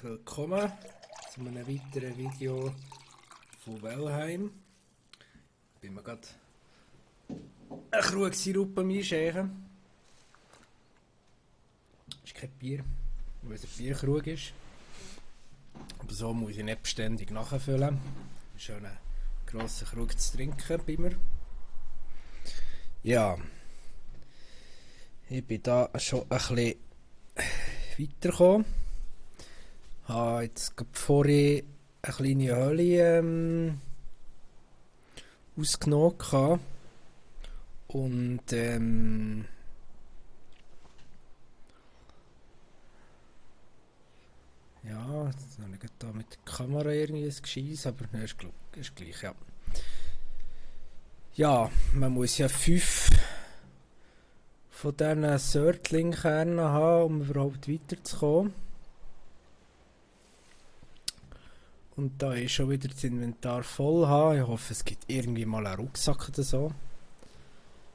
willkommen zu einem weiteren Video von Wellheim. Ich bin mir gerade einen Krug Sirup am Einschenken. Das ist kein Bier, weil es ein Bierkrug ist. Aber so muss ich nicht beständig nachfüllen. Es ist schon ein grosser Krug zu trinken bei mir. Ja, ich bin da schon ein bisschen weitergekommen. Ich habe jetzt gerade vorhin eine kleine Höhle ausgenommen. Und ja, jetzt habe ich da mit der Kamera irgendwie ein Gescheiss, aber ne, ist gleich, ja. Ja, man muss ja 5 von diesen Sörtling-Kernen haben, um überhaupt weiterzukommen. Und da ich schon wieder das Inventar voll habe, ich hoffe es gibt irgendwie mal einen Rucksack oder so.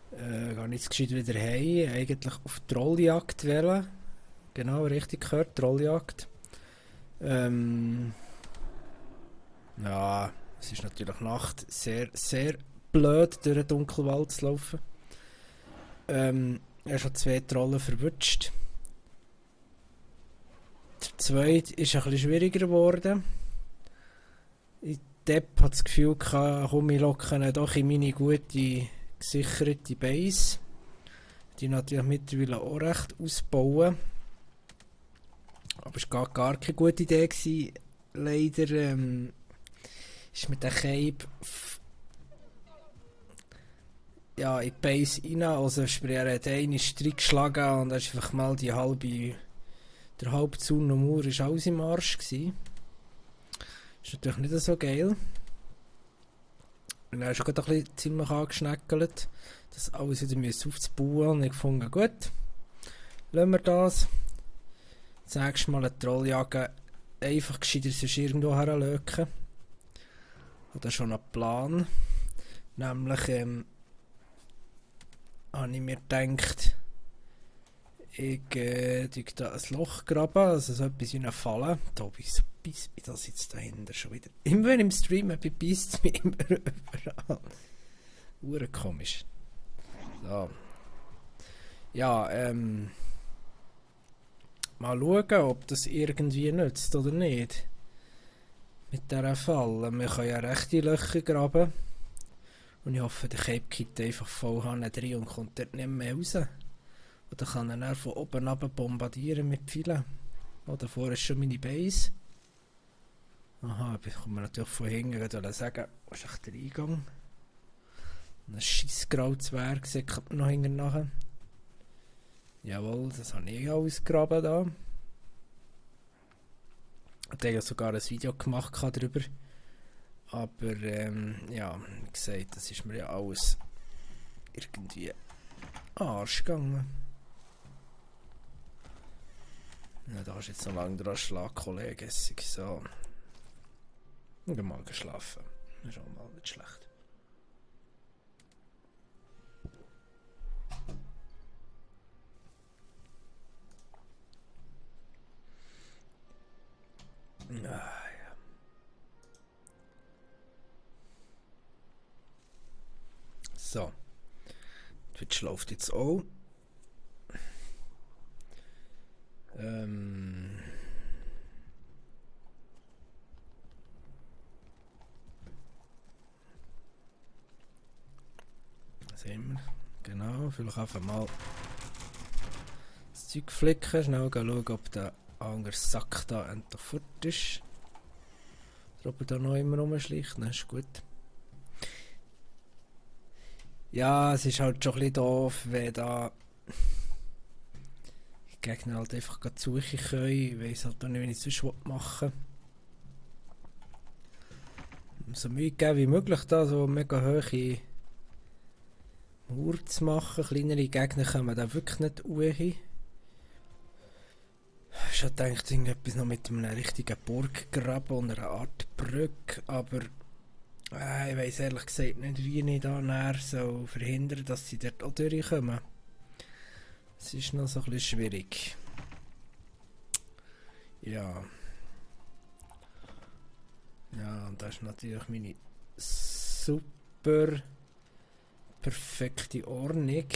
Gar nicht gescheit wieder heim, eigentlich auf Trolljagd wählen. Genau, richtig gehört, Trolljagd. Ja, es ist natürlich Nacht, sehr, sehr blöd durch den Dunkelwald zu laufen. Er hat schon 2 Trollen verwutscht. Der zweite ist ein bisschen schwieriger geworden. Ich Depp hat das Gefühl gehabt, komm, ich locke ihn doch in meine gute, gesicherte Base. Die natürlich mittlerweile auch recht ausbauen. Aber es war gar keine gute Idee gewesen. Leider ist mit der Cape ja, in die Base rein, also sprich, er hat einen Strick geschlagen und ist einfach mal der halbe Zaun und Mauer ist alles im Arsch gewesen. Ist natürlich nicht so geil. Und er ist schon gerade ein bisschen ziemlich angeschneckelt, das alles wieder aufzubauen und ich gefunden, gut, lassen wir das. Das nächste Mal eine Trolljagd einfach gescheiter sonst irgendwo herlöken. Oder schon einen Plan. Nämlich habe ich mir gedacht, ich da ein Loch graben, also so etwas in eine Falle. Da bis wie das jetzt dahinter schon wieder. Immer wenn im Stream beißt es mich immer überall. Komisch. So. Ja, mal schauen, ob das irgendwie nützt oder nicht. Mit dieser Falle. Man kann ja rechte Löcher graben. Und ich hoffe, der Cape Kit einfach voll drin und kommt dort nicht mehr raus. Oder kann er dann von oben runter bombardieren mit Pfeilen. Oder vorher ist schon meine Base. Aha, ich komme natürlich von hinten und sagen, wo ist echt der Eingang? Ein scheiß Grauzwerg säckert noch hinten nachher. Jawohl, das habe ich ausgegraben da. Ich habe sogar ein Video gemacht darüber. Aber ja, wie gesagt, das ist mir ja alles irgendwie Arsch gegangen. Ja, da hast du jetzt noch lange dran Schlag, Kollege. So. Ich habe mal geschlafen. Das ist auch mal nicht schlecht. Ah, ja. So. Twitch läuft jetzt auch. Sehen wir. Genau, vielleicht einfach mal das Zeug flicken, schnell schauen, ob der andere Sack da endlich fort ist. Oder ob er da noch immer rumschleicht. Nein, ist gut. Ja, es ist halt schon ein bisschen doof, wenn da die Gegner halt einfach suchen können. Ich weiss halt auch nicht, wie ich es sonst machen will. So Mühe geben wie möglich, da so mega hohe Mauer zu machen. Kleinere Gegner kommen da wirklich nicht hoch. Ich habe gedacht, irgendetwas noch mit einem richtigen Burggraben und einer Art Brücke, aber ich weiss ehrlich gesagt nicht, wie ich da näher so verhindern, dass sie dort auch durchkommen. Es ist noch so ein bisschen schwierig. Ja. Ja, und das ist natürlich meine super perfekte Ordnung.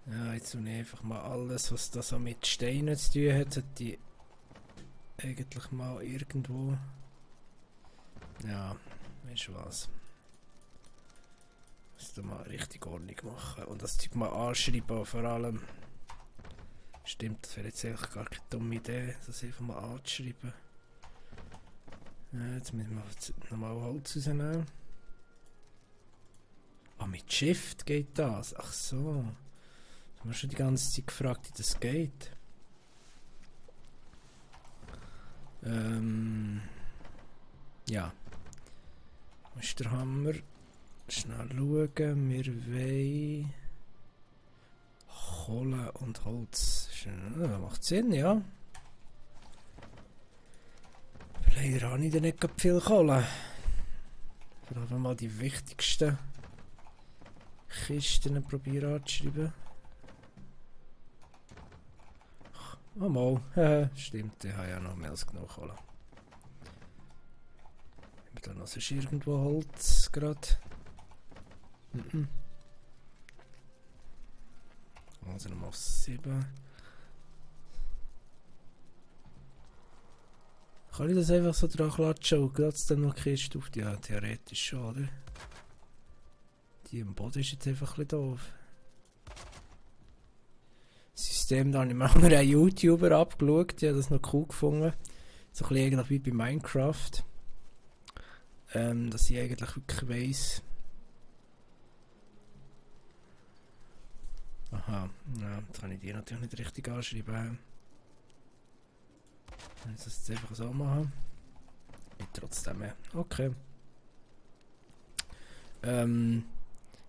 Ja, jetzt tue ich einfach mal alles, was da so mit Steinen zu tun hat, sollte ich eigentlich mal irgendwo... Ja, weißt du was? Ich muss da mal richtig Ordnung machen und das Zeug mal anschreiben vor allem. Stimmt, das wäre jetzt eigentlich gar keine dumme Idee, das einfach mal anzuschreiben. Ja, jetzt müssen wir nochmal Holz rausnehmen. Ah, mit Shift geht das? Ach so. Ich habe schon die ganze Zeit gefragt, wie das geht. Ja. Wo ist der Hammer? Schnell schauen. Wir wollen Kohle und Holz. Ja, macht Sinn, ja. Leider habe ich da nicht viel Kohle. Vielleicht mal die wichtigsten Kisten probieren anzuschreiben. Oh mal, stimmt, ich habe ja noch mehr als genug Kohle. Haben wir da noch sonst irgendwo Holz gerade? Also nochmal auf 7. Kann ich das einfach so dran klatschen und gerade dann noch Kiste auf? Ja, theoretisch schon, oder? Die im Boden ist jetzt einfach ein bisschen doof. Das System da habe ich mal einen YouTuber abgeschaut, die hat das noch cool gefunden. So ein bisschen eigentlich wie bei Minecraft. Dass ich eigentlich wirklich weiss. Aha, ja, jetzt kann ich die natürlich nicht richtig anschreiben. Kann ich das jetzt einfach so machen? Nicht trotzdem, ja. Okay.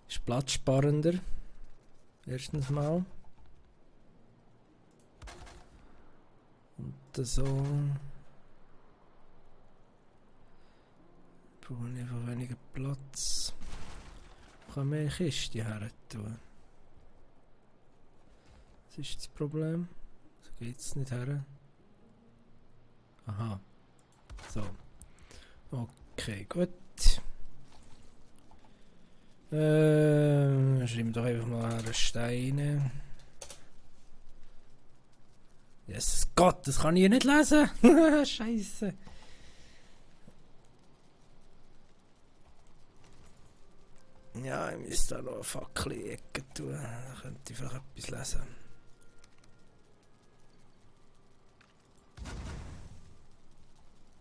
Ist platzsparender. Erstens mal. Und so. Brauche ich einfach weniger Platz. Ich kann mehr Kiste her tun. Was ist das Problem? So geht es nicht her. Aha. So. Okay, gut. Schreiben doch einfach mal her Steine. Jesus Gott, das kann ich nicht lesen. Scheiße. Ja, ich müsste da noch eine Fackel in die Ecke tun. Da könnte ich vielleicht etwas lesen.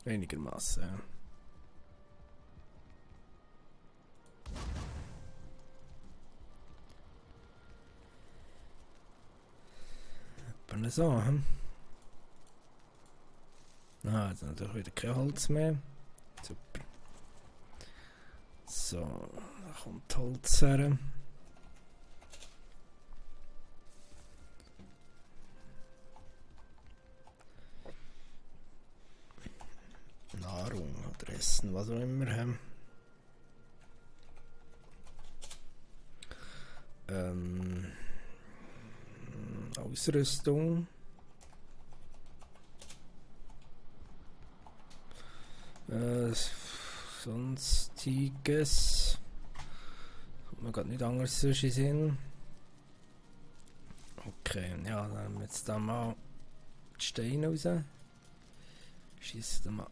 Einigermaßen, ja. Etwa so, hm? Ah, jetzt natürlich wieder kein Holz mehr. Super. So, da kommt Holz her. Nahrung oder Essen, was auch immer haben. Ausrüstung. Sonstiges. Kommt mir gerade nicht anders in den Sinn. Okay, ja, dann haben wir jetzt da mal die Steine raus. Schießen da mal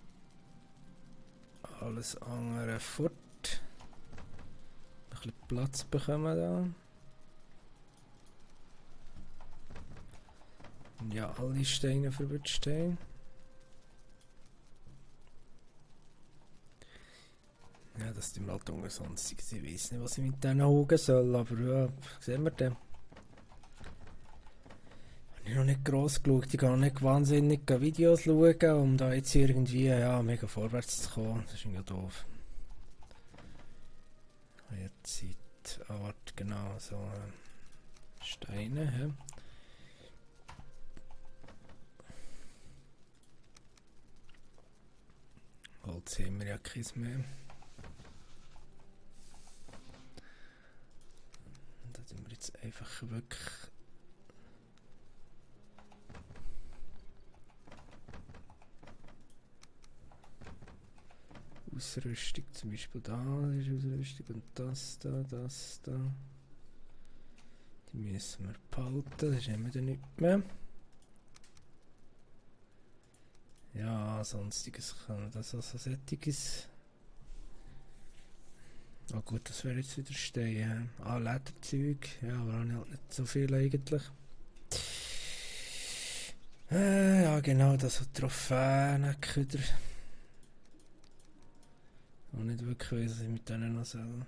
alles andere fort. Ein bisschen Platz bekommen da. Und ja, alle Steine verwirrt. Ja, das ist die Meldung sonst. Ich weiß nicht, was ich mit denen holen soll, aber ja, sehen wir dann. Ich habe noch nicht gross geschaut, ich kann nicht wahnsinnig Videos schauen, um da jetzt irgendwie ja, mega vorwärts zu kommen. Das ist irgendwie doof. Jetzt Zeit, Art, genau, so Steine. He? Holz haben wir ja keins mehr. Da sind wir jetzt einfach wirklich. Ausrüstung, zum Beispiel da ist Ausrüstung und das da. Die müssen wir behalten, das haben wir dann nicht mehr. Ja, sonstiges kann das also sättiges. Ah gut, das wäre jetzt wieder stehen. Ah, Lederzeug, ja, aber auch nicht so viel eigentlich. Ja genau, das hat Trophäenköder. Und nicht wirklich weiss, was ich mit denen noch soll.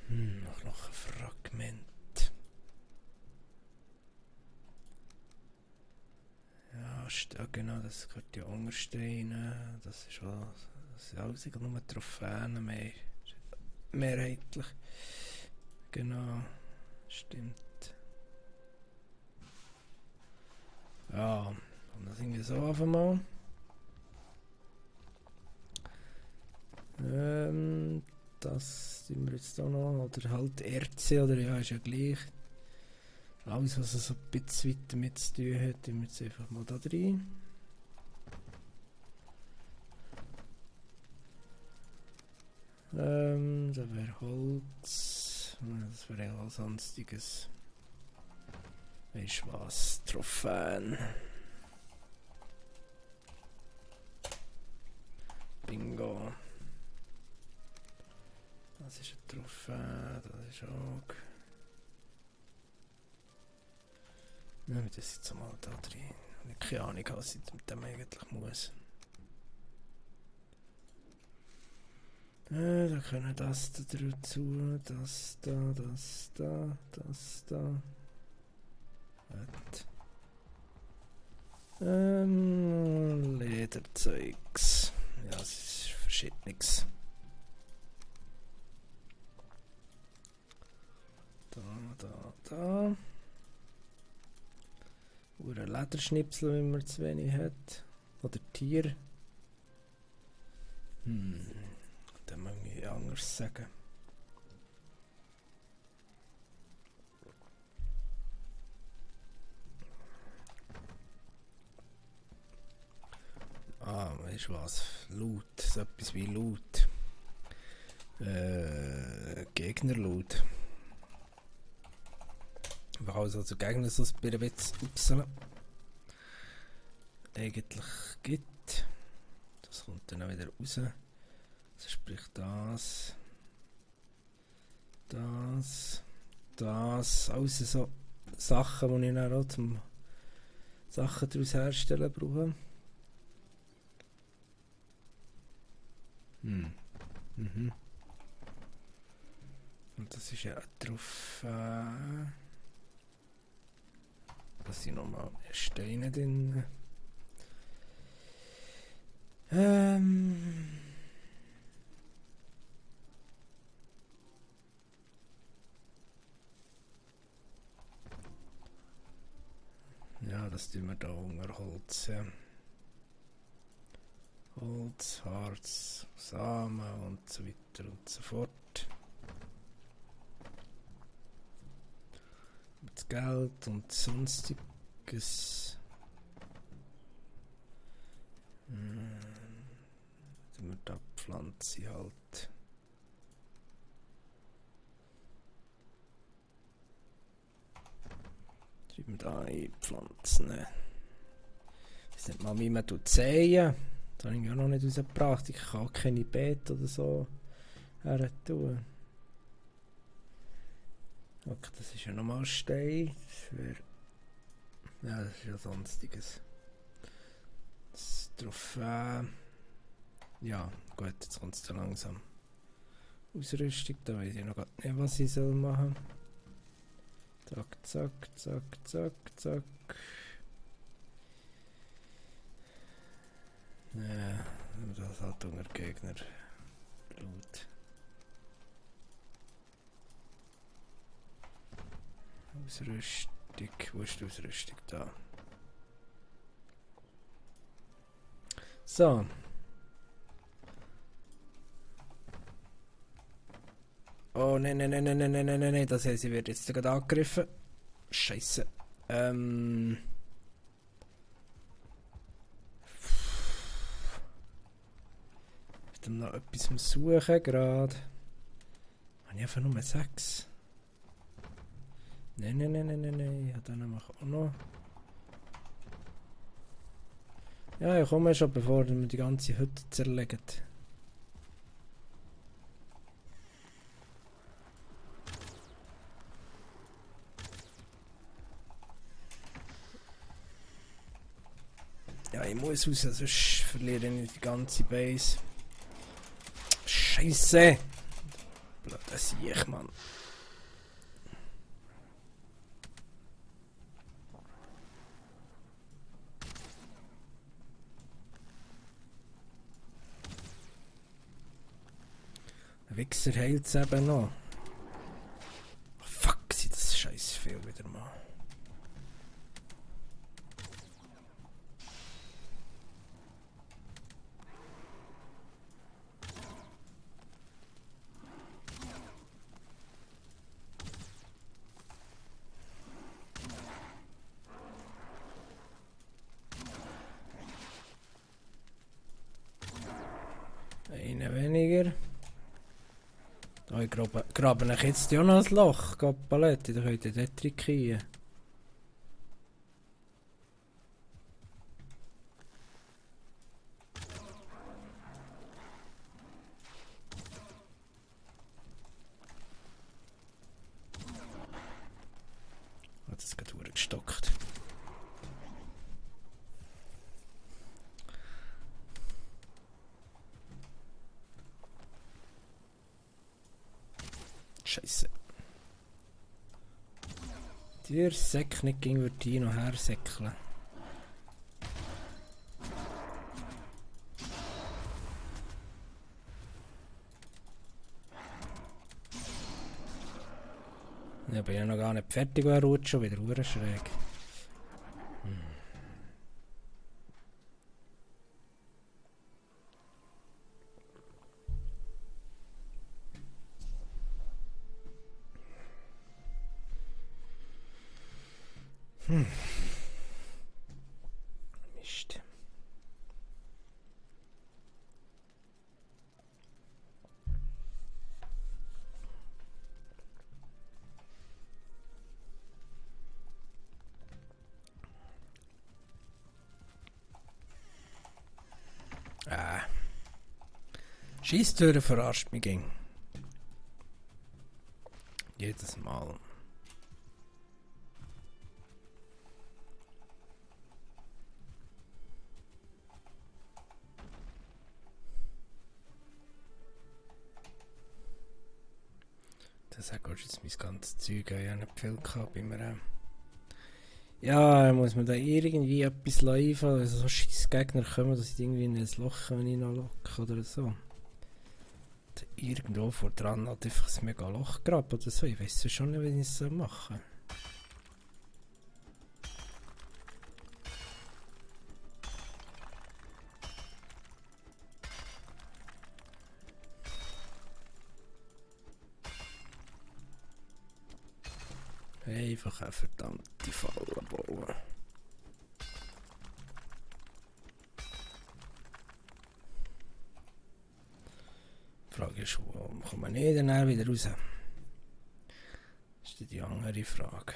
Noch ein Fragment. Ja, genau, das gehört die Ungersteine. Das ist alles. Das sind alles nur Trophäen mehr. Mehrheitlich. Genau, stimmt. Ja, und das irgendwie so auf einmal. Das sind wir jetzt auch noch. Oder halt Erze, oder ja, ist ja gleich. Alles, was so ein bisschen weiter damit zu tun hat, tun wir jetzt einfach mal da rein. Da wäre Holz. Das wäre ja sonstiges. Weißt du was? Trophäen. Bingo. Das ist ein Trophäe, das ist auch. Nehmen wir das jetzt mal da drin. Ich habe keine Ahnung, was ich mit dem eigentlich muss. Da können das da dazu, das da, das da, das da. Lederzeugs. Ja, es ist verschiedenes. Da. Oder ein Lederschnipsel, wenn man zu wenig hat. Oder Tier. Dann muss ich anders sagen. Weißt du was? Loot. So etwas wie Loot. Gegnerloot. Weil es also Gegner so ein bisschen eigentlich gibt. Das kommt dann auch wieder raus. Also sprich das. Alles so Sachen, die ich dann auch zum Sachen daraus herstellen brauche. Und das ist ja auch drauf. Da sind nochmal Steine drin. Ja, das tun wir da unter Holz. Ja. Holz, Harz, Samen und so weiter und so fort. Das Geld und sonstiges. Tun wir da Pflanze halt. Schreiben wir da ein Pflanzen. Ich weiß nicht mal, wie man säen. Das habe ich auch noch nicht rausgebracht. Ich kann auch keine Beete oder so her tun. Okay, das ist ja nochmal Stein. Ja, das ist ja sonstiges. Das drauf. Ja, gut, jetzt kommt es zu langsam. Ausrüstung, da weiß ich noch gar nicht, was ich soll machen. Zack, zack, zack, zack, zack. Ja, das hat unter Gegner. Blut. Ausrüstung, wo ist die Ausrüstung? Da. So. Oh nein, das heißt, sie wird jetzt gerade angegriffen. Scheiße. Ich noch etwas am Suchen gerade. Habe ich einfach nur 6? Nein. Ich habe dann nämlich auch noch. Ja, ich komme schon, bevor wir die ganze Hütte zerlegen. Ja, ich muss raus, sonst verliere ich die ganze Base. Scheiße! Blöder Siech, Mann. Ein Wichser heilt es eben noch. Oh, fuck, sieht das scheiß viel wieder mal. Einen weniger. Oh, ich grabe euch jetzt ja noch ein Loch, Paletti, da könnt ihr dort reingehen. Hat es gerade durchgestockt. Scheiße. Der Säck nicht ging, würde die noch her säckeln. Ich bin ja noch gar nicht fertig, er rutscht schon wieder schräg. Mist. Scheisstüren verarscht mich ging. Jedes Mal. Das hat jetzt mein ganzes Zeug. Ich habe nicht viel gehabt bei mir. Ja, muss man da irgendwie etwas einfallen, also so scheiß Gegner kommen, dass ich irgendwie in ein Loch hineinlocke oder so. Irgendwo vor dran hat einfach ein mega Loch gegraben oder so. Ich weiß schon nicht, wie ich es machen soll. Einfach eine verdammte Falle bauen. Die Frage ist, warum kommt man nicht dann wieder raus? Das ist die andere Frage.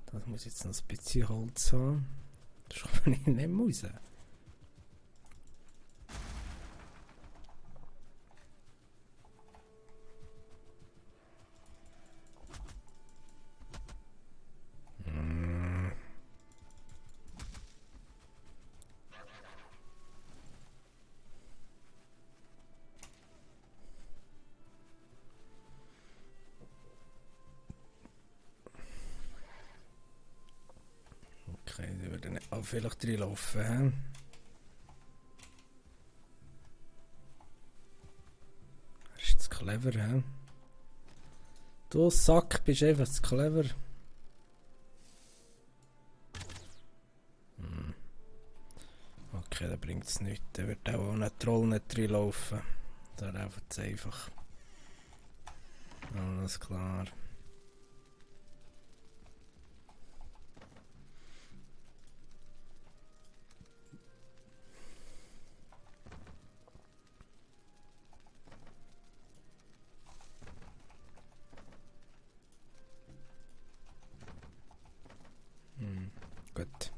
Das muss jetzt noch ein bisschen Holz haben. Das kommt man nicht mehr raus. Okay, die würden auch vielleicht reinlaufen. Das ist jetzt clever, hä? Du Sack, bist einfach zu clever. Okay, dann bringt es nichts. Da wird auch ein Troll nicht reinlaufen. Da einfach es einfach. Alles klar. gut.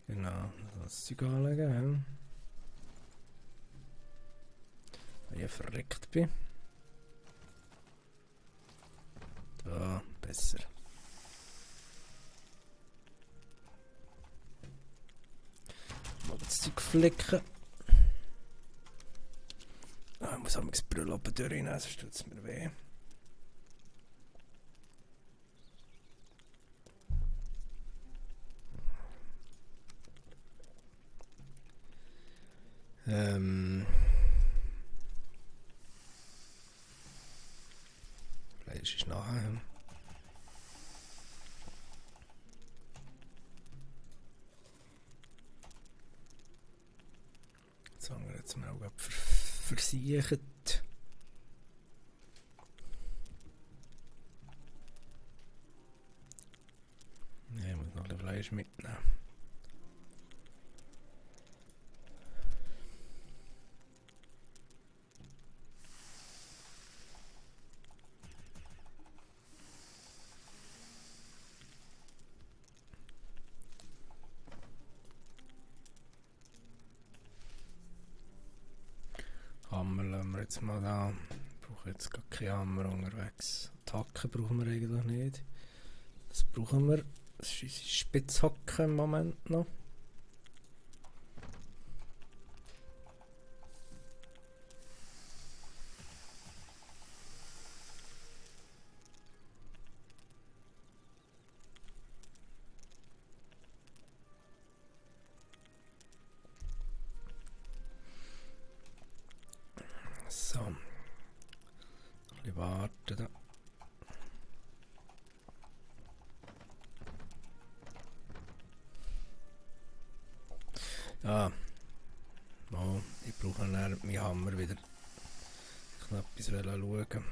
Genau, das Zeug anlegen, weil ich verreckt bin. Da, besser. Mal das Zeug flicken. Ich muss auch das Brüll oben durchnehmen, sonst tut es mir weh. Fleisch ist nachher. Das haben wir jetzt mal auch versichert. Ne, ich muss noch ein Fleisch mitnehmen. Hammer lassen wir jetzt mal da. Ich brauche jetzt gar keinen Hammer unterwegs. Die Hacke brauchen wir eigentlich nicht. Das brauchen wir. Das ist unsere Spitzhacke im Moment noch. So. Ein bisschen warten da. Ja. Oh, ich brauche dann meinen Hammer wieder. Ich kann etwas schauen.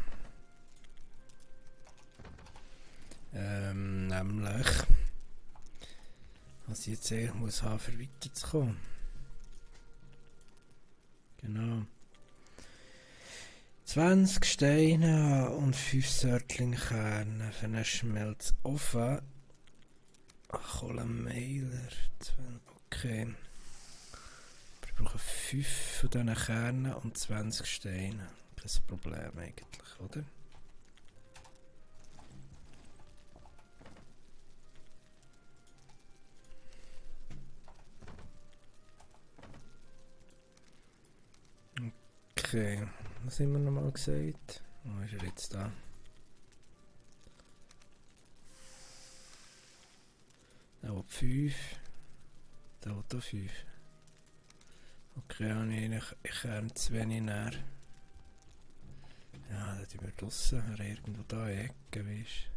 Nämlich, was ich jetzt eigentlich muss haben, für weiterzukommen. Genau. 20 Steine und 5 Sörtlingkerne für einen Schmelzofen. Kohlenmeiler. Okay. Wir brauchen 5 von diesen Kernen und 20 Steine. Kein Problem eigentlich, oder? Okay, was haben wir nochmal gesagt? Wo ist er jetzt da? Der will 5. Der will auch 5. Okay, ich kann zu wenig näher. Ja, da tun wir draussen, irgendwo da in die Ecke, weißt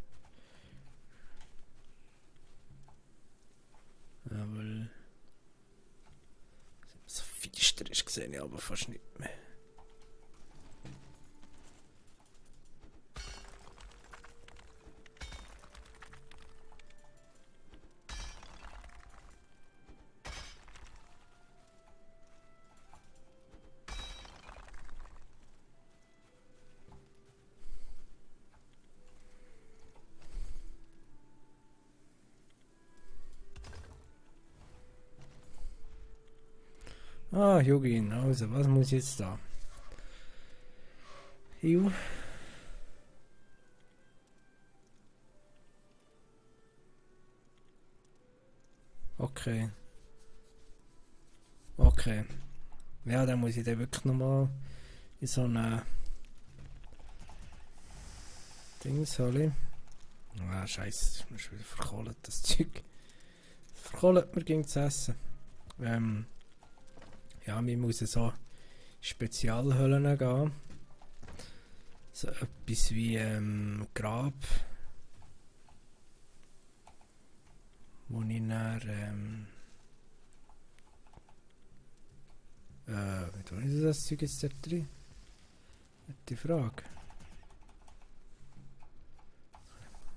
du. Jawohl. So feister ist, sehe ich aber fast nicht mehr. Ah, Jugin, also, was muss ich jetzt da? Ju. Okay. Okay. Ja, dann muss ich den wirklich nochmal in so eine Dings holen. Ah, scheiße, das ist wieder verkohlt, das Zeug. Das verkohlt mir gegen zu essen. Ja, man muss so Spezialhöllen gehen. So etwas wie Grab. Wo ich dann wie tue ich das Zeug jetzt da drin? Die Frage.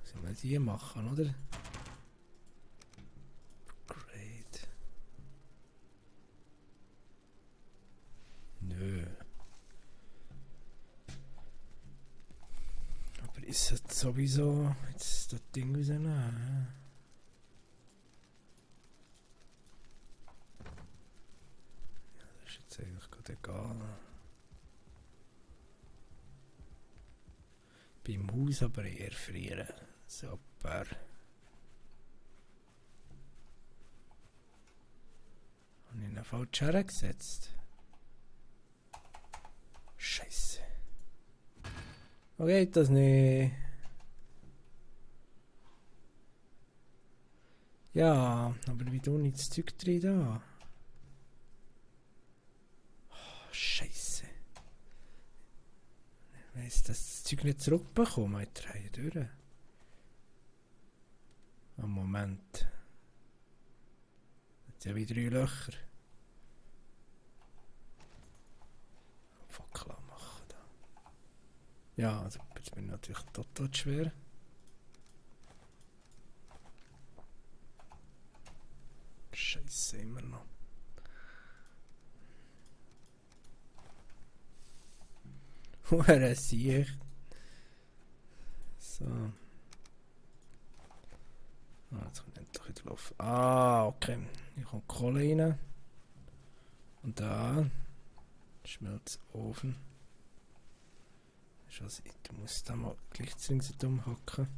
Was wir die machen, oder? Great. Nö. Aber Ich sollte sowieso jetzt das Ding rausnehmen. Das ist jetzt eigentlich gerade egal. Beim Haus aber eher frieren. Super. Habe ich ihn falsch hergesetzt? Scheiße. Oh, geht das nicht? Ja, aber wie tue ich das Zeug drin da? Oh, Scheiße. Ich weiss, dass das Zeug nicht zurückbekomme. Ich drehe durch. Oh, Moment. Jetzt habe ich 3 Löcher. Fuck, klar machen da. Ja, also jetzt bin ich natürlich total schwer. Scheiße, immer noch. Hure Sieg. So. Ah, jetzt kommt endlich wieder Luft. Ah, okay. Hier kommt Kohle rein. Und da schmelzt Ofen. Also, ich muss da mal gleichzeitig umhacken.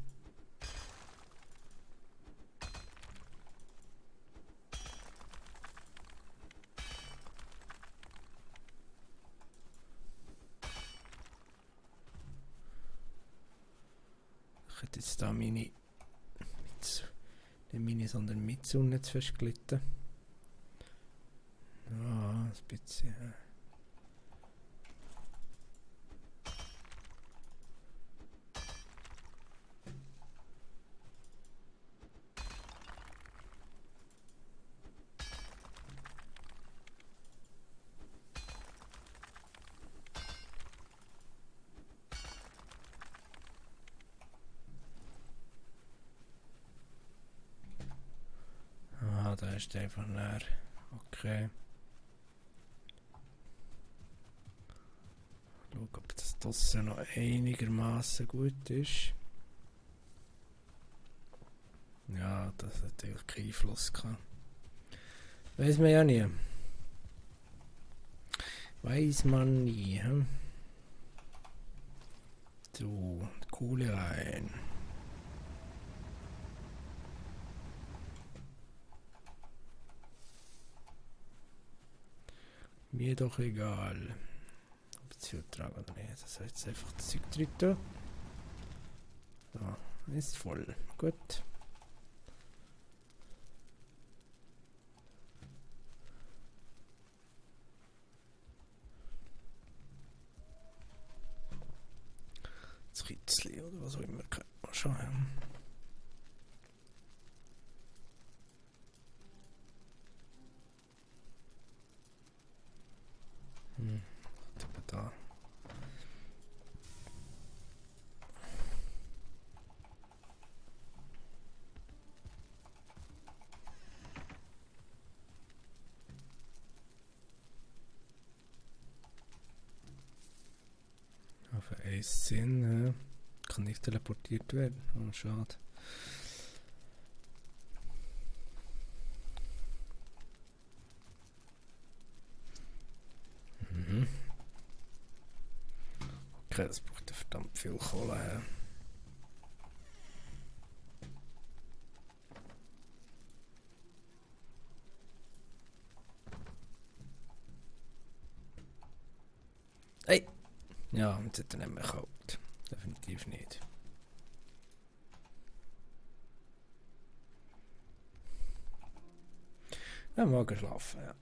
Ich hätte jetzt da meine nicht meine, sondern Mitsuhne jetzt festgelitten. Ja, ein bisschen. Ah, da ist einfach näher. Okay. Schau, ob das draussen noch einigermaßen gut ist. Ja, das hat natürlich keinen Einfluss gehabt. Weiß man ja nie. Weiß man nie. Hm? So, Kohle rein. Mir doch egal. Ob es hier tragen oder nicht. Das soll jetzt einfach das Zeug drin tun. So, ist voll. Gut. Das Kitzli oder was auch immer. Mal schauen. Da. Auf einen Sinn kann nicht teleportiert werden. Oh, schade. Mhm. Okay, das braucht ja verdammt viel Kohle. Hey! Ja, jetzt hat er nicht mehr kalt. Definitiv nicht. Ja, morgen schlafen, ja.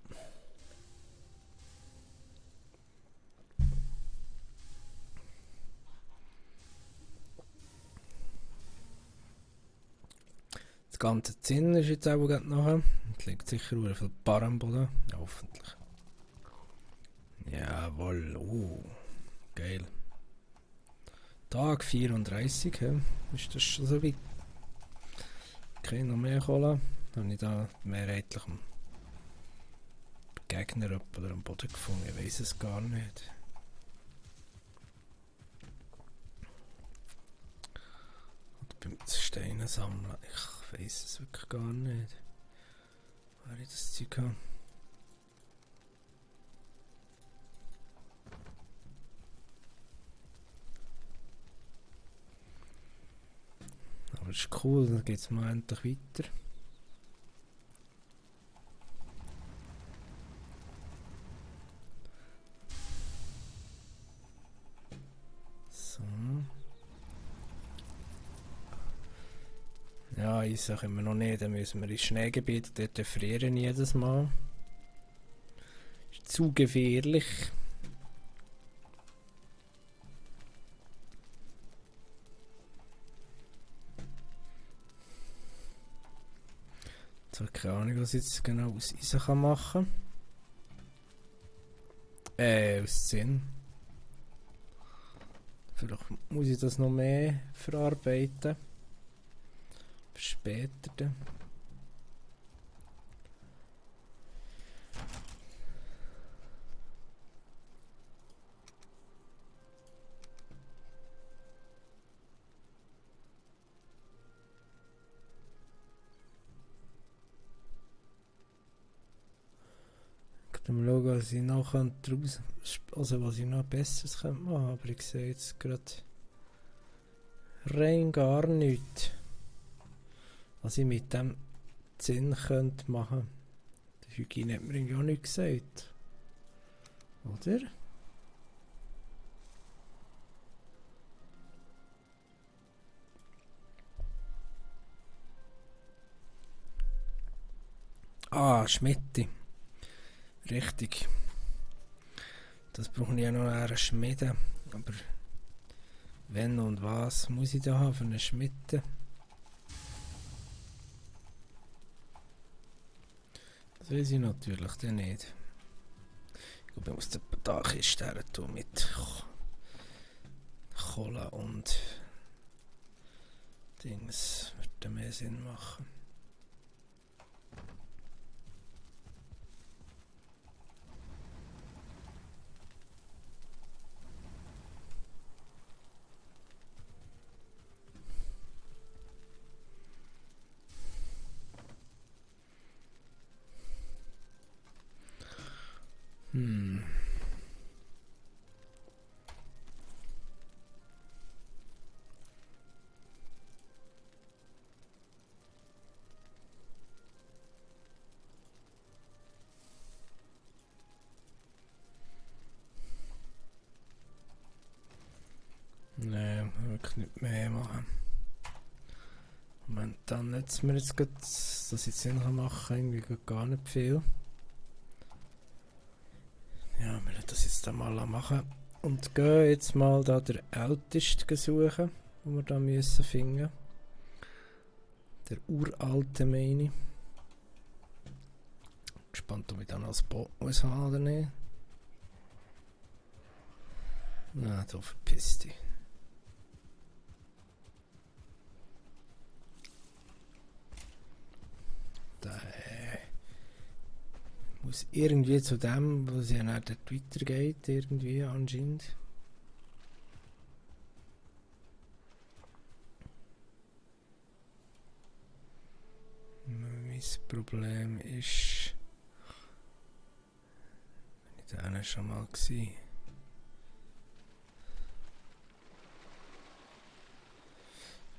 Das ganze Zinn ist jetzt auch gerade nachher. Es liegt sicher sehr viel Bar am Boden. Ja, hoffentlich. Jawohl, geil. Tag 34, ist das schon so weit? Okay, noch mehr Kohle. Habe ich da mehrheitlich am Gegner oder am Boden gefunden? Ich weiß es gar nicht. Steine sammeln. Ich weiss es wirklich gar nicht. Wer ich das Zeug habe. Aber es ist cool, dann geht es mal endlich weiter. So. Ja, Eisen können wir noch nicht, dann müssen wir ins Schneegebiet, dort frieren jedes Mal. Ist zu gefährlich. Ich habe keine Ahnung, was ich jetzt genau aus Eisen machen kann. Aus Zinn. Vielleicht muss ich das noch mehr verarbeiten. Für später dann. Mal schauen, was ich noch draus, also was ich noch Besseres machen könnte, aber ich sehe jetzt gerade rein gar nichts, was ich mit dem Zinn könnte machen. Der Hygiene hat mir irgendwie auch nicht gesagt. Oder? Ah, Schmiede. Richtig. Das brauche ich ja noch eine Schmiede. Aber wenn und was muss ich da haben für eine Schmiede? Das weiß ich natürlich dann nicht. Ich glaube, ich muss den Dachkiste her tun mit Kohle und Dings. Würde mehr Sinn machen. Nein, wirklich nicht mehr machen. Moment, dann nützt mir jetzt gerade, dass ich jetzt machen kann, irgendwie gar nicht viel. Ja, wir werden das jetzt mal machen. Und gehen jetzt mal da den Ältesten suchen, den wir da müssen finden. Der uralte meine ich. Gespannt, ob ich dann als Boot muss haben oder nicht. Na, da verpisst dich. Da muss irgendwie zu dem, wo es ja dann dort weitergeht, irgendwie anscheinend. Mein Problem ist, bin ich da schon mal gewesen.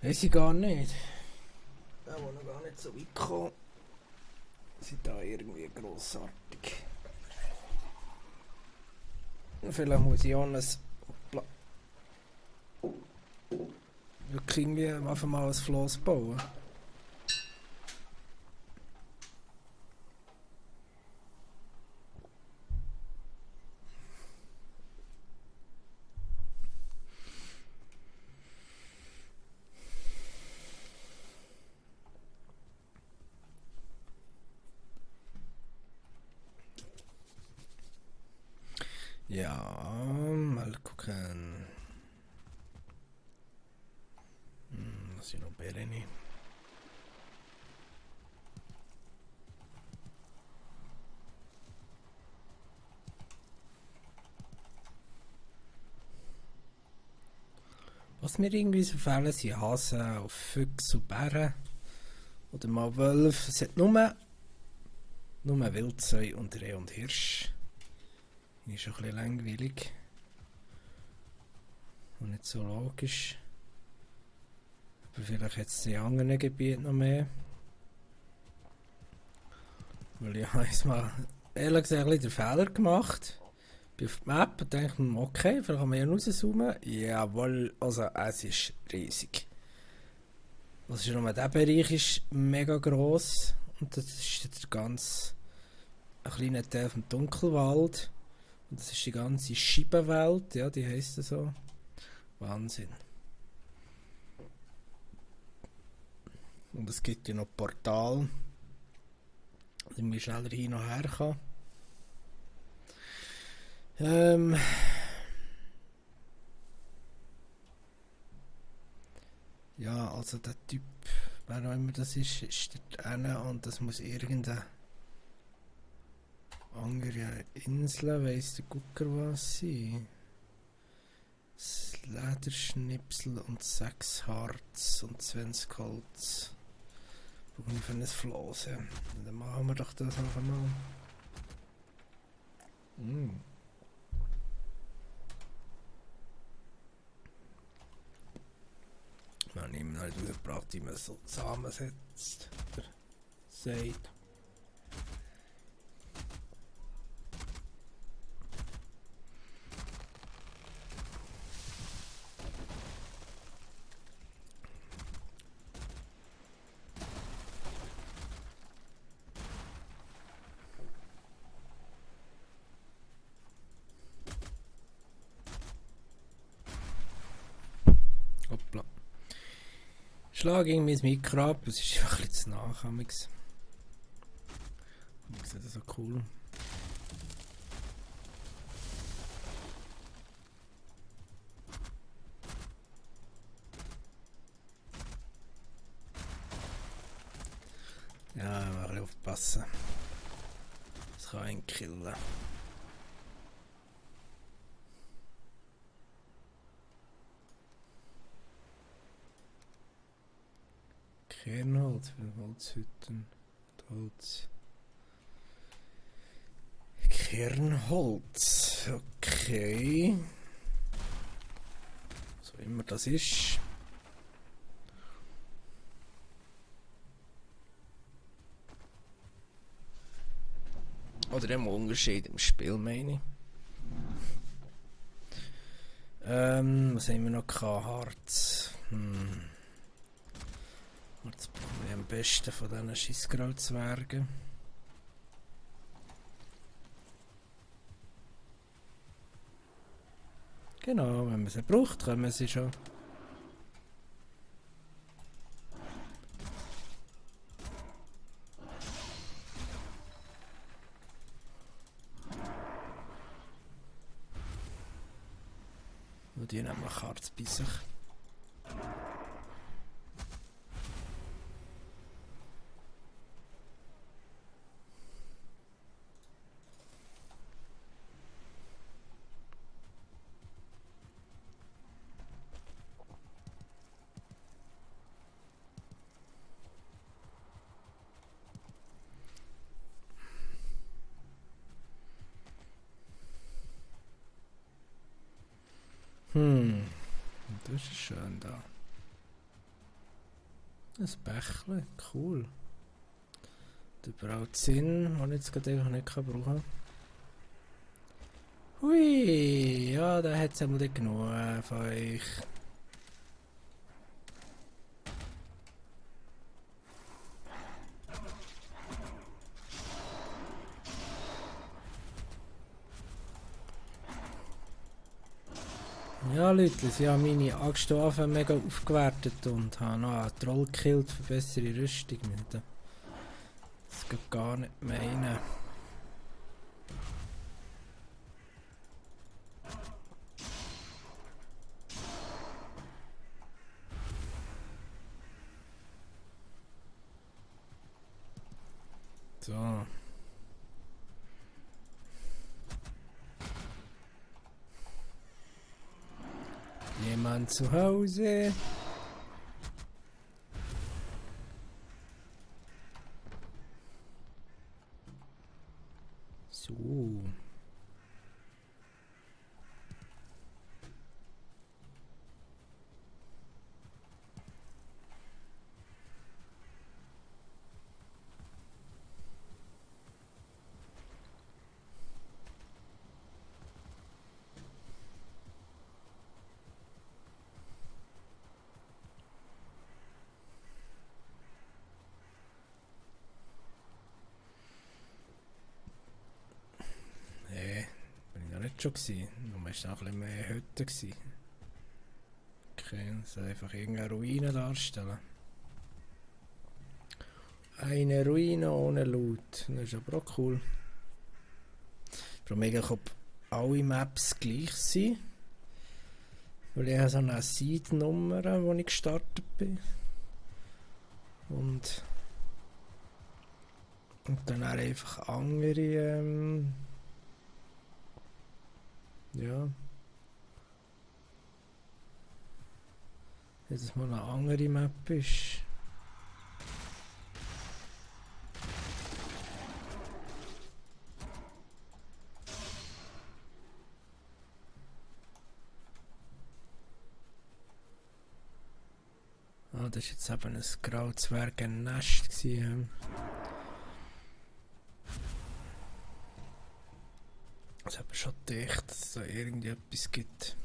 Weiß ich gar nicht. Da wo noch gar nicht so weit gekommen. Sind da irgendwie grossartig. Vielleicht muss ich auch wirklich irgendwie einfach mal ein Floss bauen. Ja, mal gucken. Was ich noch Beeren. Was mir irgendwie so fehlen, sind Hasen, auf Füchse und Bären. Oder mal Wölfe. Es hat nur Wildsäue und Reh und Hirsch. Das ist schon ein bisschen langweilig. Und nicht so logisch. Aber vielleicht jetzt in anderen Gebieten noch mehr. Weil ich habe jetzt mal ehrlich gesagt ein bisschen den Fehler gemacht. Bin auf die Map und denke mir, okay, vielleicht kann man ja rauszoomen. Jawohl, also es ist riesig. Also nur dieser Bereich ist mega gross. Und das ist jetzt ein kleiner Teil vom Dunkelwald. Und das ist die ganze Scheibenwelt, ja, die heisst so. Wahnsinn. Und es gibt ja noch Portal, dass man schneller hin und her kann. Ja, also der Typ, wer auch immer das ist dort hinten und das muss irgendeine andere Insel, weiss der Gucker was sein. Das Lederschnipsel und 6 Harz und 20 Holz. Brauchen wir für ein Flossen. Dann machen wir doch das noch einmal. Ich habe immer noch nicht rausgebracht, wie man so zusammensetzt. Oder sagt. Hoppla. Schlage irgendwie das Mikro ab, es ist einfach ein bisschen zu nach. Ich sehe das so cool. Ja, mal ein bisschen aufpassen. Das kann einen killen. Kernholz für Holzhütten und Holz. Kernholz, okay. So immer das ist. Oder immer Unterschied im Spiel, meine ich. Was haben wir noch gehabt? Harz. Harz brauchen wir am besten von diesen Schissgrauzwergen. Genau, wenn man sie braucht, können wir sie schon. Und die nehmen wir Harz bei sich. Das ist schön da. Ein Bächle, cool. Der braucht Sinn, den ich jetzt gerade einfach nicht brauchen kann. Hui, ja, da hat es einmal genug von euch. Ja Leute, sie haben meine Angstwaffen mega aufgewertet und haben noch einen Troll gekillt für bessere Rüstung. Das geht gar nicht meinen. So. Nehmen Mann zu Hause. So. Nee, bin ich noch nicht schon gewesen. Nur war es noch ein bisschen mehr Hütten gewesen. Okay, so einfach irgendeine Ruine darstellen. Eine Ruine ohne Loot. Das ist aber auch cool. Ich frage mich, ob alle Maps gleich sind. Weil ich habe so eine Seed-Nummer, wo ich gestartet bin. Und dann auch einfach andere, ja. Dass es mal eine andere Map ist. Ah, das war jetzt eben ein Grauzwergennest gewesen. Ich habe schon gedacht, dass es da irgendetwas gibt.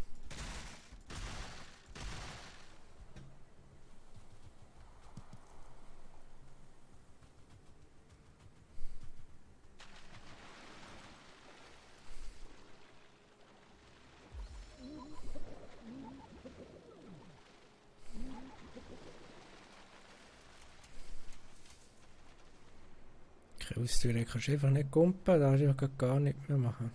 Okay, Ausdauer kannst du einfach nicht kumpen, da kannst du ja gar nicht mehr machen.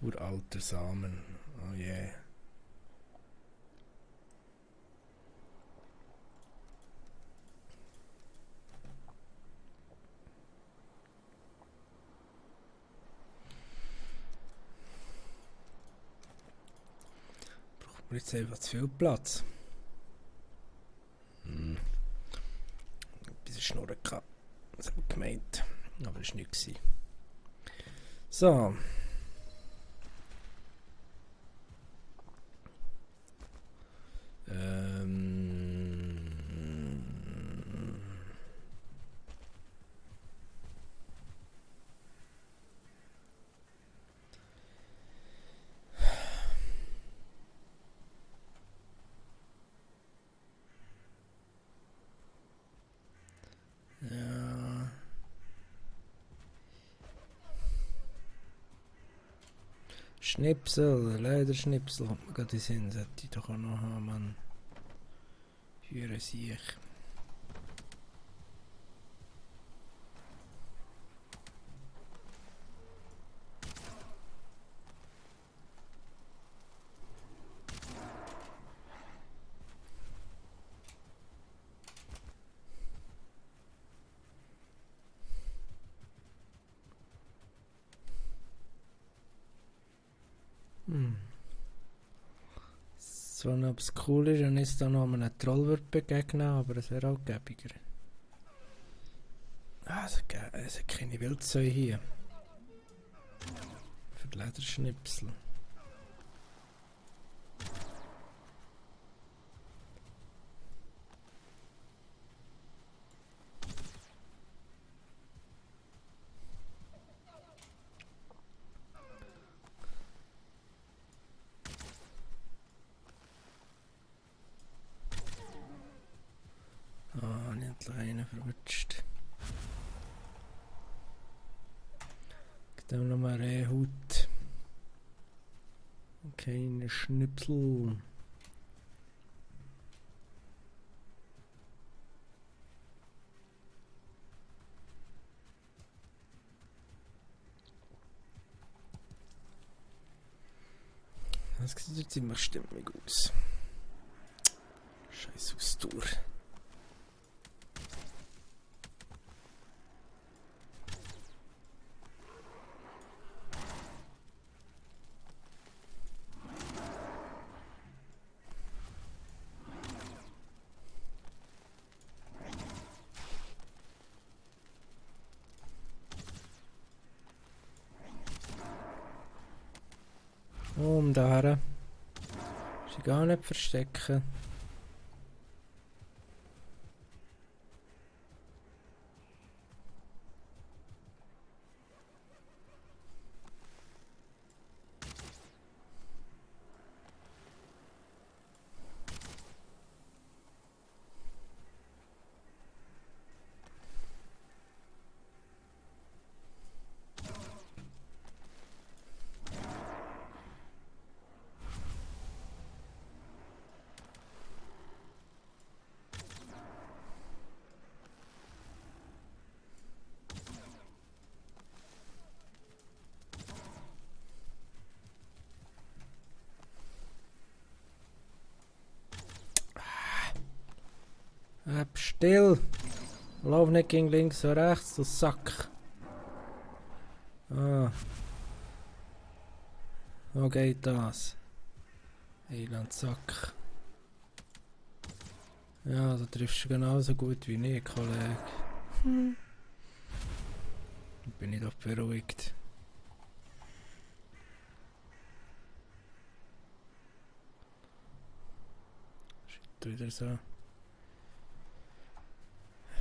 Uralter Samen, oh yeah. Braucht man jetzt einfach zu viel Platz. Ein bisschen Schnurren gehabt, das habe ich gemeint, aber das war nichts. So. Ja. Schnipsel, Lederschnipsel, kommt mir gerade in den Sinn, sollte ich doch auch noch haben, Mann. Höre sich. So, ob es cool ist, wenn ich da noch einem Troll würde begegnen, aber es wäre auch gäbiger. Ah, es hat keine Wildsäue hier. Für die Lederschnipsel. Ah, nicht einen verwutscht. Gibt auch noch mal eine Haut. Keine Schnipsel. Das sieht jetzt ziemlich stimmig aus. Scheiß Ausdauer. Da her. Sie gar nicht verstecken. Still! Lauf nicht gegen links und rechts, du Sack! Ah. Wo geht das? Elend Sack. Ja, du triffst genauso gut wie ich, Kollege. Bin ich doch beruhigt. Shit, wieder so.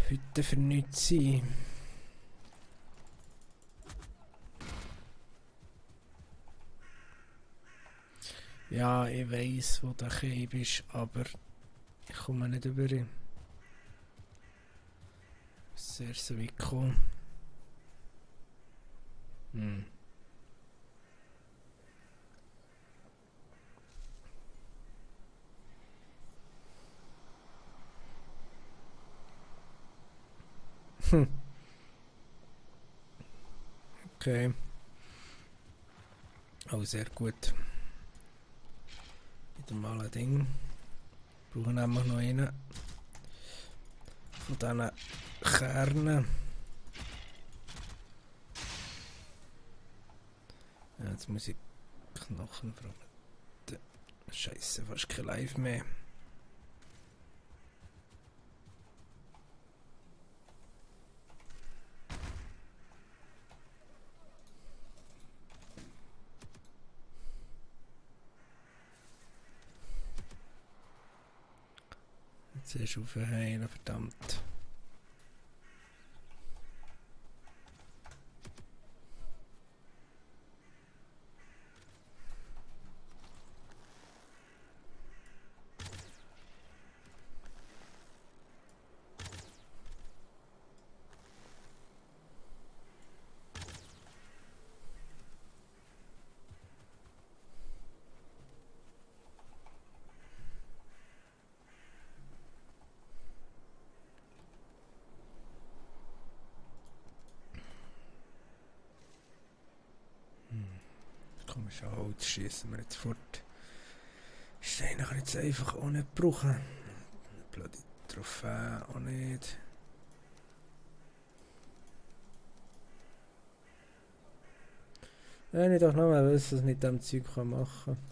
Heute für nichts sein. Ja, ich weiss, wo der Cape ist, aber ich komme nicht über ihn. Sehr so weit gekommen. Okay. Oh, sehr gut. Wieder mal ein Ding. Wir brauchen nämlich noch einen von diesen Kernen. Ja, jetzt muss ich Knochen fragen. Scheiße, fast kein Live mehr. Jetzt ist auf den Heilen, verdammt. Komisch, Holz schießen wir jetzt fort. Steine kann ich jetzt einfach auch nicht brauchen. Blöde Trophäe auch nicht. Wenn ich doch noch mal wissen, was ich mit diesem Zeug machen kann.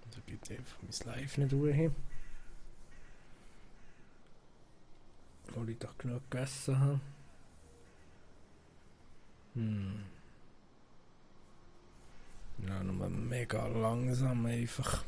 Also gibt einfach mein Live nicht durch. Obwohl ich doch genug gegessen habe. Ja, nur mega langsam einfach.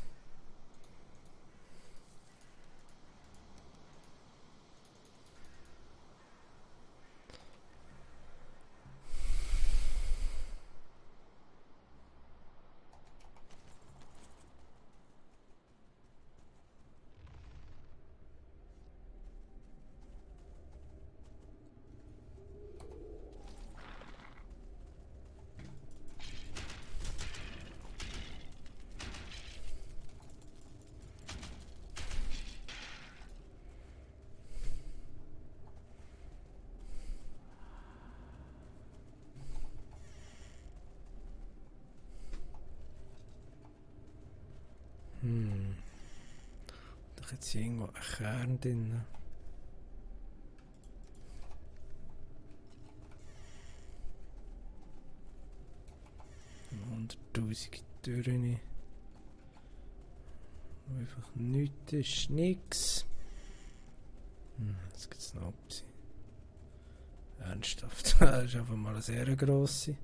Da hat jetzt irgendwo ein Kern drin. grusige Türen. Wo einfach nichts ist. Nix. Jetzt gibt es noch Opsi. Ernsthaft. Das ist einfach mal eine sehr grosse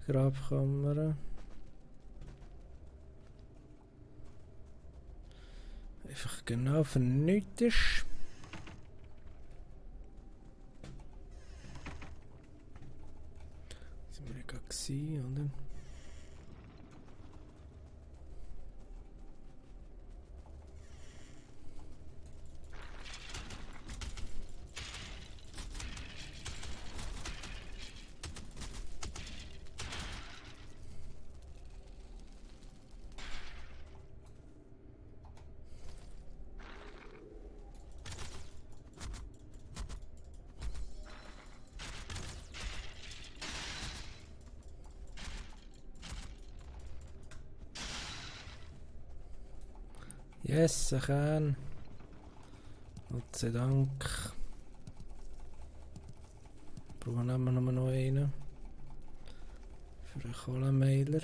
Grabkammer. Einfach genau für nichts ist. Das sind wir gerade gewesen, oder? Yes, ich kann. Gott sei Dank. Brauchen wir noch einen. Für einen Kohlemeiler.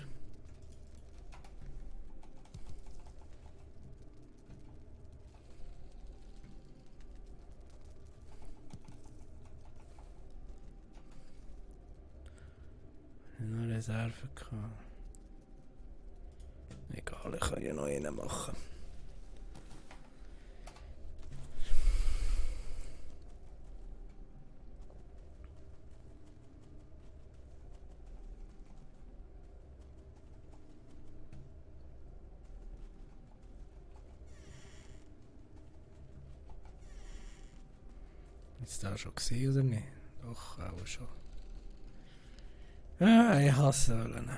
Noch Reserve gehabt. Egal, ich kann ja noch einen machen. Ist da schon gesehen oder nicht? Doch, auch schon. Ah, ich hasse sollen.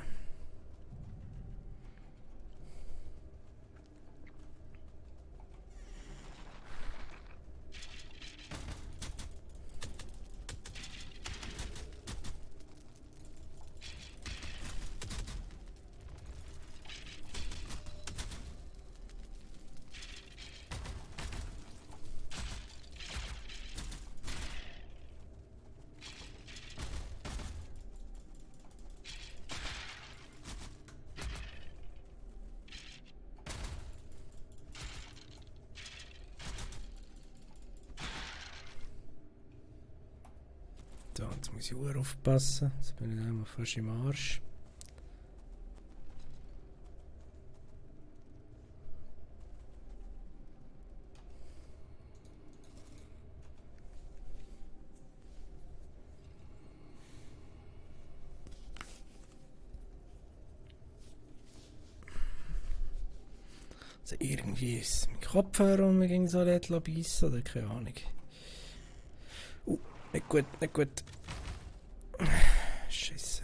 So, jetzt muss ich auch aufpassen. Jetzt bin ich einmal fast im Arsch. Also irgendwie ist mein Kopfhörer und mir ging so beißen oder keine Ahnung. Nicht gut, nicht gut. Scheiße.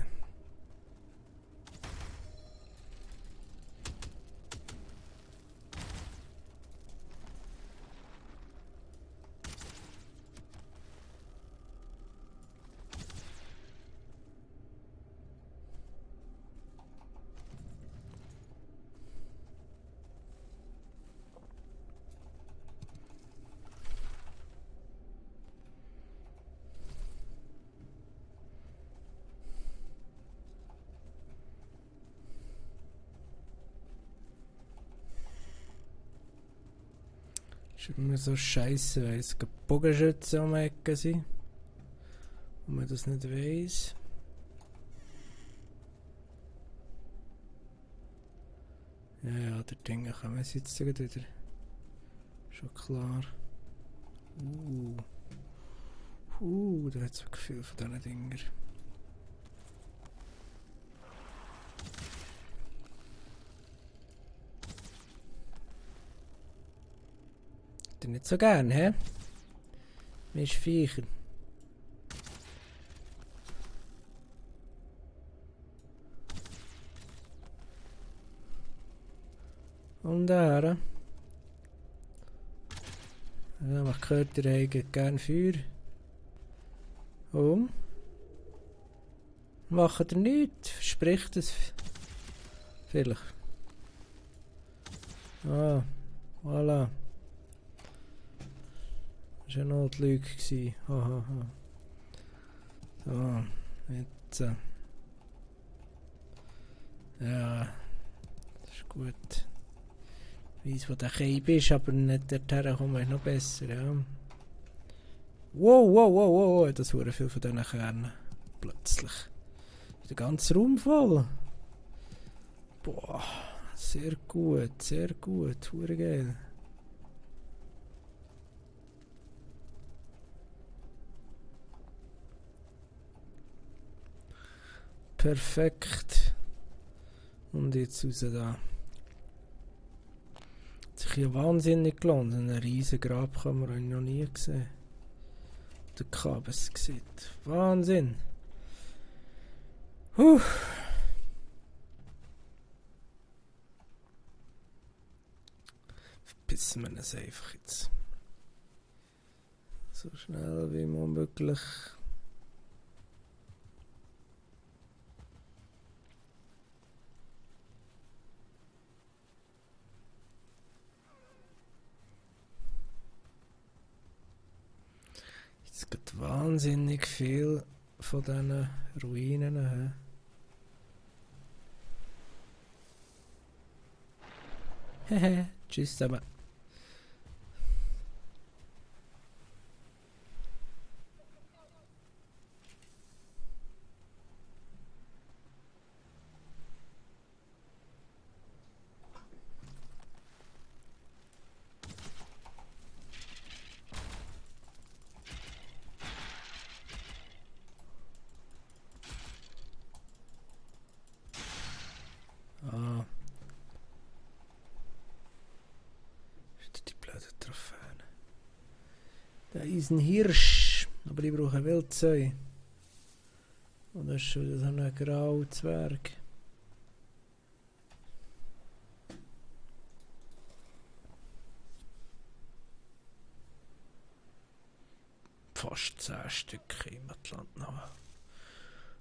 Ist immer so scheiße, weil es Bogenschützen am Ecken sind. Und man das nicht weiss. Ja, der Dinge kommen jetzt wieder. Schon klar. Da hat es so Gefühl von diesen Dinger. Nicht so gern, hä? Mir ist Viecher. Und da. Ja, man hört, ihr habt gerne Feuer. Macht ihr nichts? Verspricht es vielleicht. Ah, voilà. Das war eine Notlüge. Hahaha. So, jetzt. Ja, das ist gut. Ich weiss, wo der Keib ist, aber nicht dorthin kommen ist noch besser, ja. Wow, wow, wow, wow, das waren viel von diesen Kernen. Plötzlich. Ist der ganze Raum voll. Boah, sehr gut, hure geil. Perfekt. Und jetzt raus da. Hat sich ja wahnsinnig gelohnt. Eine riesige Grabkammer habe ich noch nie gesehen. Der Kabel sieht. Wahnsinn. Huh. Verpissen wir es einfach jetzt. So schnell wie möglich. Es gibt wahnsinnig viel von diesen Ruinen. Hehe, tschüss zusammen. Ah. Die blöden Trophäen. Da ist ein Hirsch. Aber ich brauche Wildzeu. Und das ist schon wieder so ein Grauzwerg. Fast 10 Stück im Atlant noch.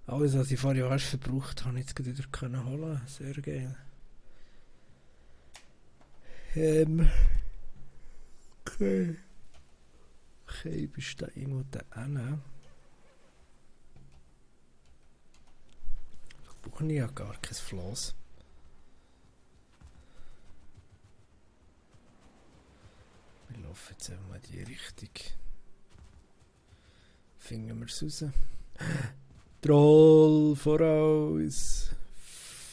Alles, was ich vorher erst verbraucht habe, jetzt wieder können holen. Sehr geil. Okay. Okay, bist du da irgendwo da hin? Ich brauche ja gar kein Floss. Wir laufen jetzt einmal in die Richtung. Finden wir es raus. Troll voraus.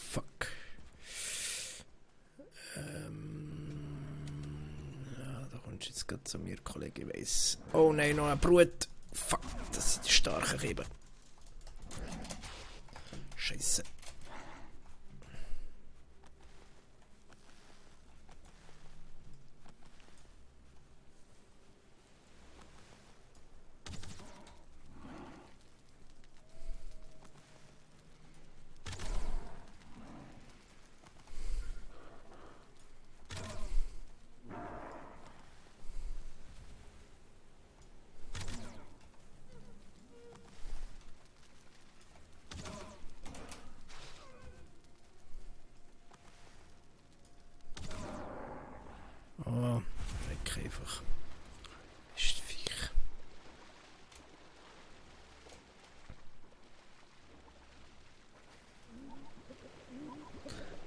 Fuck. Ja, da kommst du jetzt gerade zu mir, Kollege, ich weiss. Oh nein, noch ein Brut. Fuck, das sind die starken Kieben. Scheiße. Oh, weg einfach. Ist die Viech.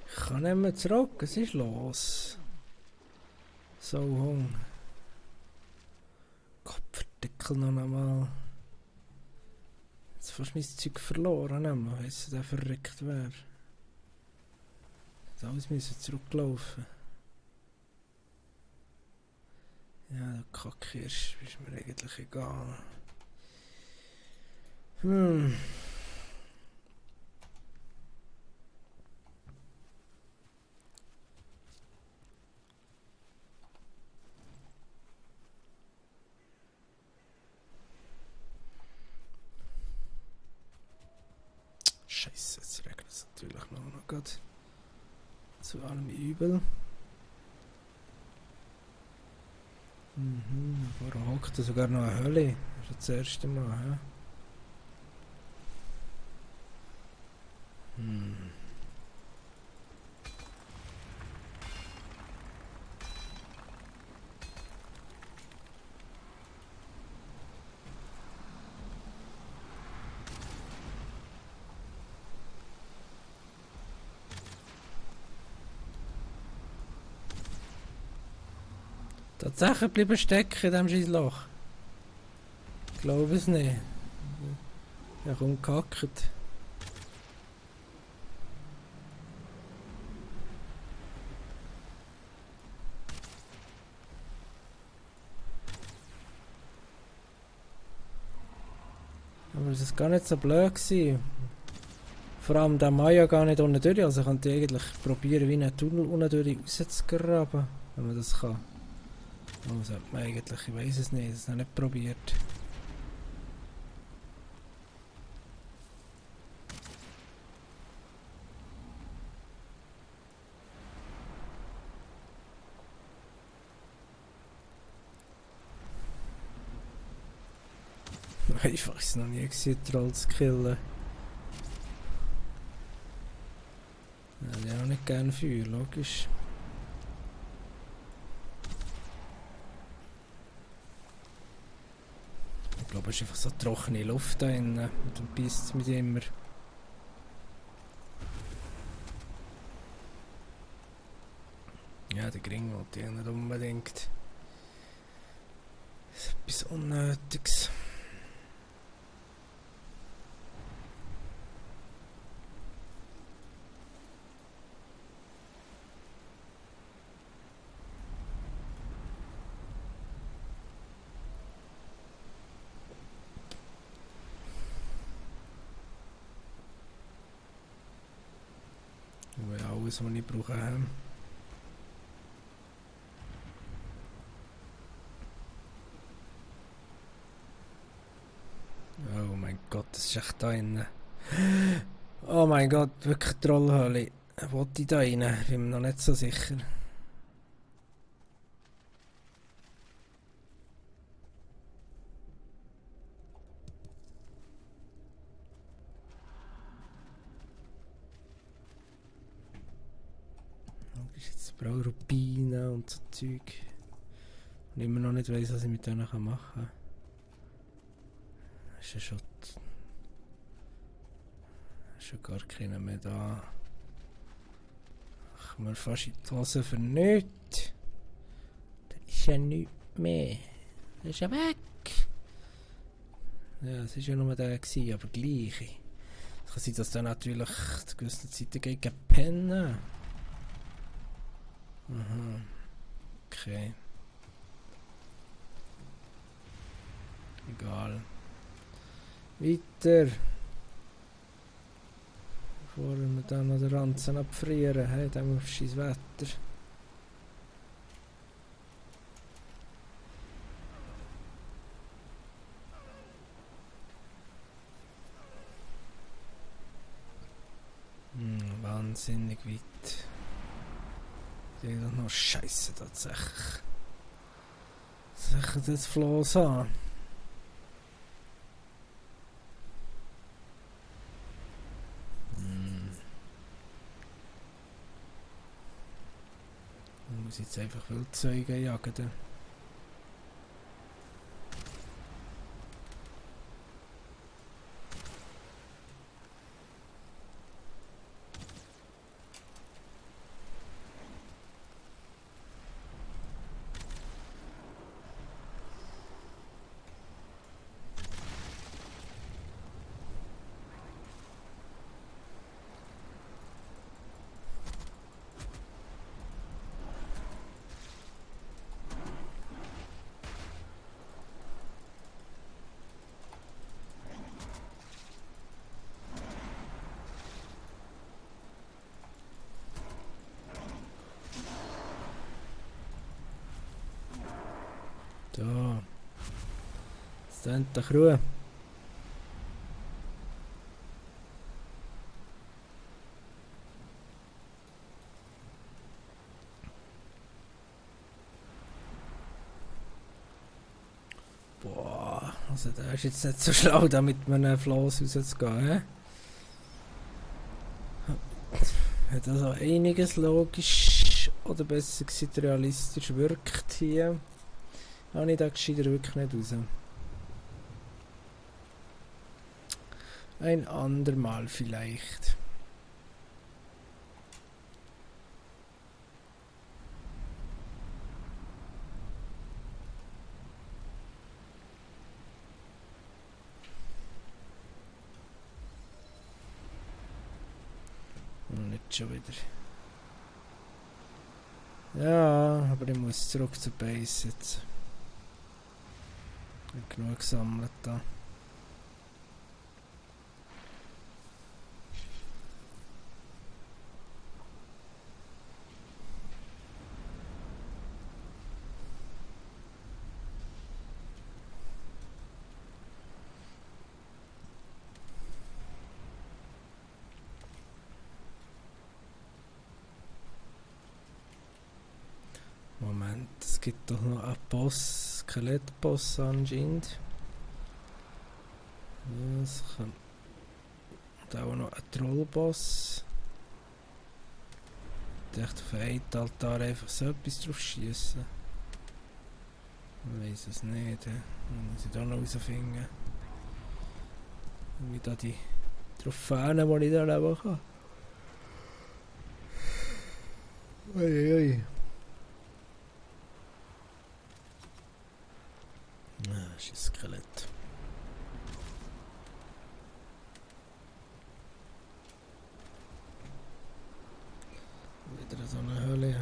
Ich kann nicht mehr zurück, was ist los? So Hung. Kopfdeckel noch einmal. Jetzt fast mein Zeug verloren, wenn der verreckt wäre. Jetzt alles müssen zurücklaufen. Ja, der Kackhirsch ist mir eigentlich egal. Scheiße, jetzt regnet es natürlich noch gut. Zu allem Übel. Warum hockt da sogar noch eine Hölle? Das ist das erste Mal, hä? tatsächlich bleiben stecken in diesem scheiß Loch. Ich glaube es nicht. Ja, komm, gehackt. Aber es ist gar nicht so blöd gewesen. Vor allem der Maya gar nicht unten durch, also könnte ich eigentlich probieren, wie einen Tunnel unten durch rauszugraben, wenn man das kann. Oh, sollte man eigentlich, ich weiß es nicht, das habe ich nicht probiert. Einfach ist es noch nie gewesen, Troll zu killen. Ja, die haben auch nicht gerne Feuer, logisch. Ich glaube, es ist einfach so trockene Luft da drin und dann beißt es mich immer. Ja, der Gring wollte ich nicht unbedingt. Das ist etwas Unnötiges. Ich will alles, was ich brauche, haben. Oh mein Gott, das ist echt da drin. Oh mein Gott, wirklich Trollhöhle. Wollte ich da rein? Bin mir noch nicht so sicher. Logisch, jetzt brauche ich Rubine und so Zeug. Und immer noch nicht weiss, was ich mit denen machen kann. Das ist ja schon gar keiner mehr da. Ach, mir fast in die Hose für nichts. Da ist ja nichts mehr. Der ist ja weg. Ja, es war ja nur der gewesen, aber gleich. Es kann sein, dass der natürlich zu gewissen Zeiten geht pennen. Aha. Okay. Egal. Weiter. Bevor wir dann noch den Ranzen abfrieren, hey, dann auf scheiß Wetter. Wahnsinnig weit. Die haben doch noch Scheiße tatsächlich. Soll ich das Floß haben? Ich muss jetzt einfach Wildzeuge jagen. Da. Jetzt endlich Ruhe. Boah, also der ist jetzt nicht so schlau, da mit einem Floß rauszugehen. Hat also einiges logisch oder besser gesagt realistisch wirkt hier. Habe ich da gescheiter wirklich nicht raus. Ein andermal vielleicht. jetzt schon wieder. Ja, aber ich muss zurück zur Base jetzt. Ich habe genug gesammelt da. Moment, es gibt doch noch einen Boss, Skelettboss anscheinend. Es kommt auch noch ein Trollboss. Ich dachte auf einen Altar einfach so etwas drauf schießen. Ich weiß es nicht. Muss ich da noch herausfinden. Wie da die Trophäen, die ich da nehmen kann. Uiui. Das ist ein Skelett. Wieder so eine Höhle. Ja.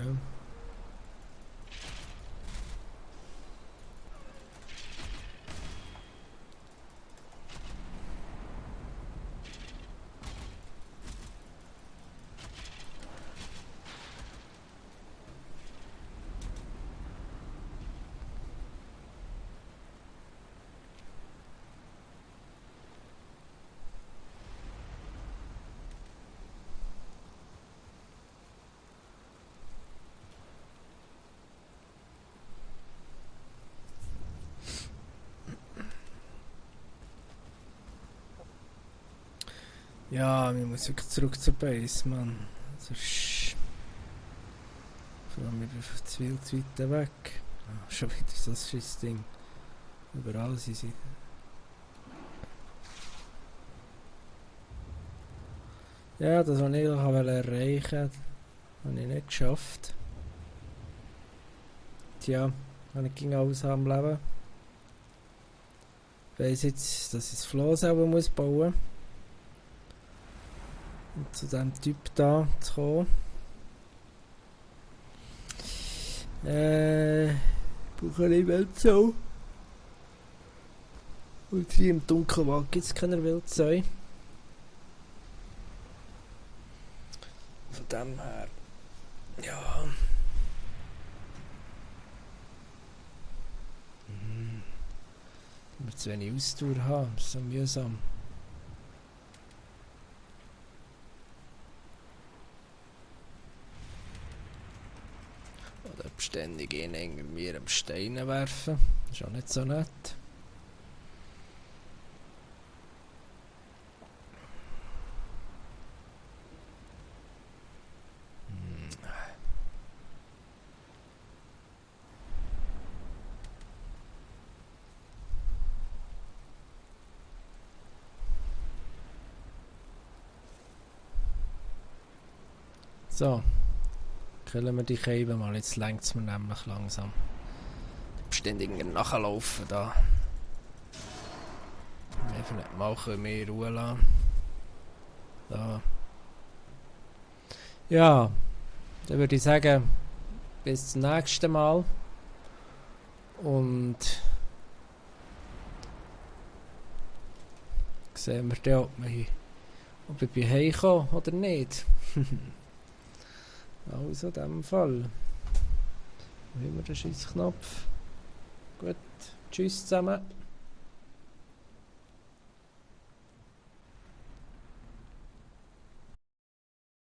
Ja, wir müssen wirklich zurück zur Base, Mann. Sonst... Vor allem, wir sind zu viel zu weit weg. Ah, schon wieder so ein scheiß Ding. Überall sind sie. Ja, das, was ich erreichen wollte, habe ich nicht geschafft. Tja, habe ich ging alles am Leben. Ich weiss jetzt, dass ich das Floh selber muss bauen muss. Um zu diesem Typ da zu kommen. Brauche ich Wildsau. Und hier im Dunkelwald gibt es keine Wildsau. Von dem her, ja. Wir zu wenig Ausdauer haben, das ist so mühsam. Oder beständig irgendwie am Steine werfen, das ist auch nicht so nett. So, killen wir die Käbe mal, jetzt lenkt es mir nämlich langsam. Ständig nachlaufen da. Einfach nicht mal mehr Ruhe lassen. Da. Ja, dann würde ich sagen, bis zum nächsten Mal. Und sehen wir dann, ob ich bei Hause komme oder nicht. Also in diesem Fall. Wo haben wir den Scheissknopf? Gut, tschüss zusammen.